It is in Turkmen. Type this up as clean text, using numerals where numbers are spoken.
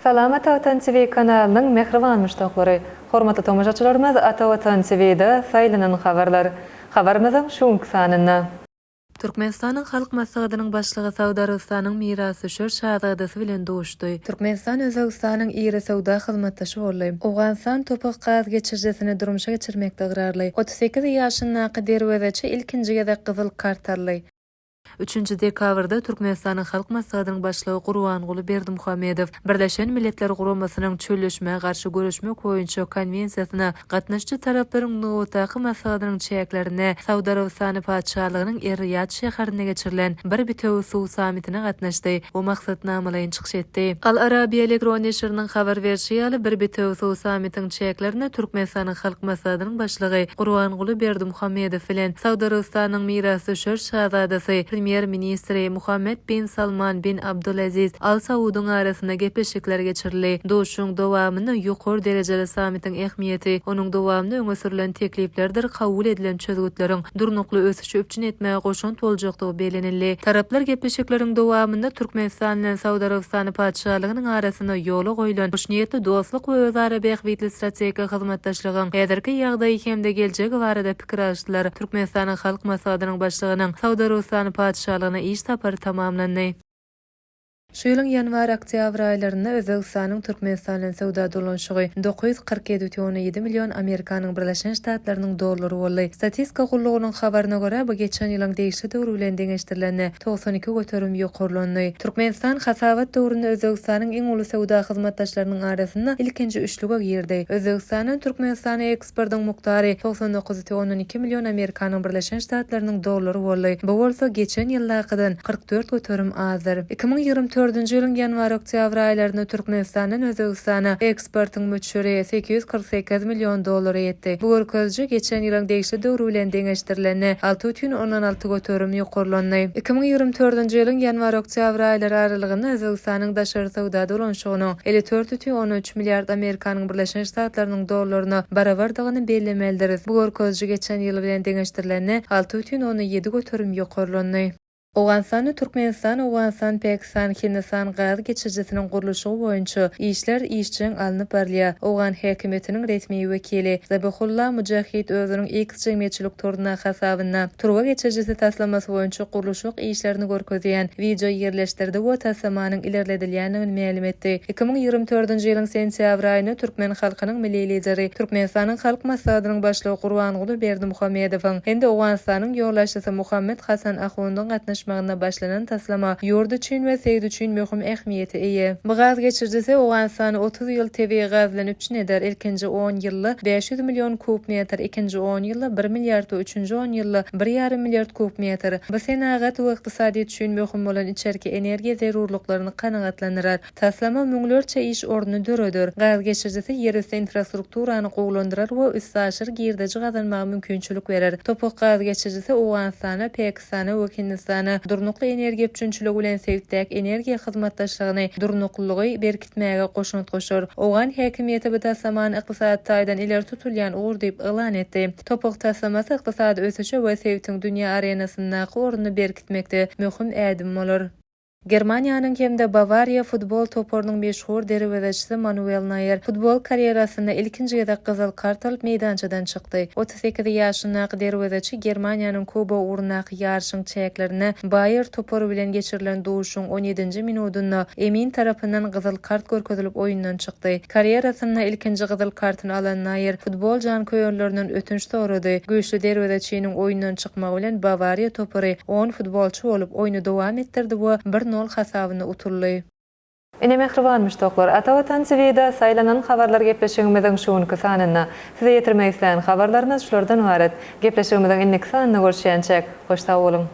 Salam Ata Watan TV kanalynyň mähriban muşdaklary! Hormatly tomaşaçylarymyz Ata Watan TV-de saýlanan habarlar. Habarymyzyň şu günki sanynda. Türkmenistanyň Halk Maslahatynyň Başlygy Saud Arabystanyň mirasdüşer şazadasy bilen duşdy. Türkmenistan Özbegistanyň iri söwda hyzmatdaşy boldy. Owganystan topuk gaz geçirijisini durmuşa geçirmekde ygrarly. 38 ýaşyndaky derwezeçi ilkinji gezek gyzyl kart aldy. Üçünji dekabrda Türkmenistanyň Halk Maslahatynyň Başlygy Gurbanguly Berdimuhamedow Birleşen Milletler Guramasynyň Çölleşmä garşy göreşmek boýunça Konwensiýasyna gatnaşyjy taraplaryň nobatdaky maslahatynyň çäklerinde Saud Arabystany Patyşalygynyň Er-Riýad şäherinde geçirilen Bir bitewi suw sammitine gatnaşdy we maksatnamalaýyn çykyş etdi. Al Arabiya elektron neşiriniň habar berşi ýaly, Bir bitewi suw sammitiň çäklerinde Türkmenistanyň Halk Maslahatynyň Başlygy Gurbanguly Berdimuhamedow bilen Saud Arabystanyň mirasdüşer şazadasy, Premýer-ministri Muhammed bin Salman bin Abdulaziz Al Saudyň arasynda gepleşikler geçirildi. Duşuşygyň dowamynda ýokary derejeli sammitiň ähmiýeti, onuň dowamynda öňe sürlen tekliplerdir kabul edilen çözgütleriň durnukly ösüşi üpjün etmäge goşant boljakdygy bellenildi. Taraplar gepleşikleriň dowamynda Türkmenistan bilen Saud Arabystany Patyşalygynyň arasynda ýola goýlan hoşniýetli dostluk we özara bähbitli strategik hyzmatdaşlygyň häzirki ýagdaýy hem-de geljegi barada pikir alyşdylar. Türkmenistanyň Halk Maslahatynyň Başlygynyň Saud Arabystany Patyşalygyna iş sapary tamamlandy. Şu ýylyň ýanwar-oktýabr aýlarynda Özbegistanyň Türkmenistan bilen söwda dolanyşygy 947,7 million Amerikanyň Birleşen Ştatlarynyň dollary boldy. Statistika gullugynyň habaryna görä, bu geçen ýylyň degişli döwri bilen deňeşdirilende 92% ýokarlandy. Türkmenistan hasabat döwründe Özbegistanyň iň uly söwda hyzmatdaşlarynyň arasynda ilkinji üçlüge girdi. Özbegistandan Türkmenistana Eksportyň mukdary 99,2 million Amerikanyň Birleşen Ştatlarynyň dollary boldy, bu bolsa geçen ýyldakydan 44% azdyr. 2024-nji ýylyň ýanwar-oktýabr aýlarynda Türkmenistandan Özbegistana eksportyň möçberi 848 million dollara ýetdi. Bu görkeziji geçen ýylyň degişli döwri bilen deňeşdirilende 6,6% ýokarlandy. 2024-nji ýylyň ýanwar-oktýabr aýlary aralygynda Özbegistanyň daşary söwda dolanyşygynyň 54,3 milliard Amerikanyň Birleşen Ştatlarynyň dollaryna barabardygyny bellemelidiris. Bu görkeziji geçen ýyl bilen deňeşdirilende 6,7% ýokarlandy. Owganystanda Türkmenistan, Owganystan, Pakistan, Hindistan gaz geçirijisiniň gurluşygy boýunça işler işjeň alnyp barylýar. Owgan häkimiýetiniň resmi wekili Zabihulla Mujahid özüniň X jemgyýetçilik torundaky hasabynda turba geçirijisi taslamasy boýunça gurluşyk işlerini görkezýän wideo ýerleşdirdi we taslamanyň ilerledilýändigini mälim etdi. 2024-nji ýylyň sentýabr aýynda türkmen halkynyň Milli Lideri, Türkmenistanyň Halk Maslahatynyň Başlygy Gurbanguly Berdimuhamedowyň hem-de Owganystanyň ýolbaşçysy Muhammet Hasan Ahundyň gatnaşmagynda başlanan taslama ýurt üçin we sebit üçin möhüm ähmiýete eýe. Bu gaz geçirijisi Owganystany 30 ýyl tebigy gaz bilen üpjün eder, ilkinji on ýylda 500 million kub metr, ikinji on ýylda bir milliard we üçünji on ýylda bir ýarym milliard kub metr. Bu senagat we ykdysadyýet üçin möhüm bolan içerki energiýa zerurlyklaryny kanagatlandyrar. Taslama müňlerçe iş ornuny döreder, gaz geçirijisi ýerüsti infrastrukturany gowulandyrar we üstaşyr girdeji gazanmaga mümkinçilik berer. Topuk gaz geçirijisi Owganystana, Pakistana we Hindistana durnukly energiýa üpjünçiligi bilen sebitdäki energiýa hyzmatdaşlygyny durnuklylygy berkitmäge goşant goşar. Owgan häkimiýeti bu taslamany ykdysady taýdan ileri tutulýan ugur diýip yglan etdi. Topuk taslamasy ykdysady ösüşe we sebitiň dünýä arenasyndaky ornuny berkitmekde möhüm ädim bolar. Germaniýanyň hem-de Bawariýa futbol toparynyň meşhur derwezeçisi Manuel Noýer futbol karýerasynda ilkinji gezek gyzyl kart alyp meýdançadan çykdy. 38 ýaşyndaky derwezeçi Germaniýanyň kubogy ugrundaky ýaryşyň çäklerinde Baýer topary bilen geçirilen duşuşygyň on ýedinji minudynda emin tarapyndan gyzyl kart görkezilip oýundan çykdy. Karýerasynda ilkinji gyzyl kartyny alan Naýer futbol janköýerlerinden ötünç sorady. Güýçli derwezeçiniň oýundan çykmagy bilen Bawariýa topary on futbolçy bolup, oýny dowam etdirdi we bir nol hasabynda utuldy. Ine mähriban muşdaklar, Ata Watan TV-de Saýlanan habarlar gepleşigimiziň şu günki sanynda size ýetirmek islän habarlarymyz şulardan ybarat. Gepleşigimiziň indiki sanynda görüşýänçäk, hoş sag boluň!